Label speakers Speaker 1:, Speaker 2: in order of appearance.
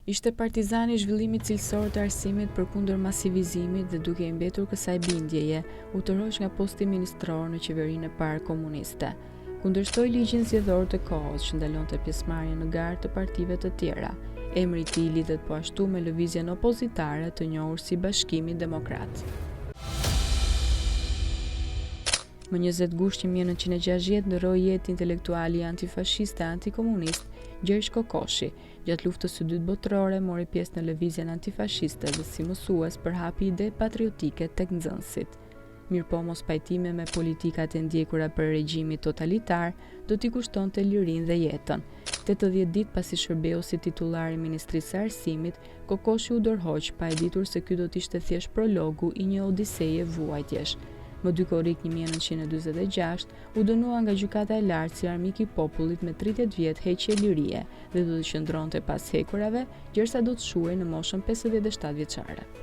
Speaker 1: Ishte partizan i zhvillimit cilësor të arsimit përkundër masivizimit dhe duke i mbetur kësaj bindjeje, u tërhoq nga posti ministror në qeverinë e parë komuniste. Kundërshtoi ligjin zgjedhor të kohës që ndalonte pjesëmarrjen në garë të partive të tjera. Emri i tij lidhet po ashtu me lëvizjen opozitare të njohur si Bashkimi Demokrat. Më 20 gusht 1960 ndërroi jetë intelektuali antifashist e antikomunist Gjergj Kokoshi. Gjatë Luftës së Dytë Botërore mori pjesë në lëvizjen antifashiste dhe si mësues përhapi ide patriotike tek nxënësit. Mirëpo mospajtimi me politikat e ndjekura prej regjimit totalitar do t'i kushtonte lirinë dhe jetën. 80 ditë pasi shërbeu si titullar i Ministrisë së Arsimit, Kokoshi u dorëhoq pa e ditur se ky do të ishte thjesht prologu i një odiseje vuajtjesh. Më 2 korrik 1946 u dënua nga Gjykata e Lartë si armik i popullit me 30 vjet heqje lirie dhe do të qëndronte pas hekurave gjersa do të shuhej në moshën 57 vjeçare.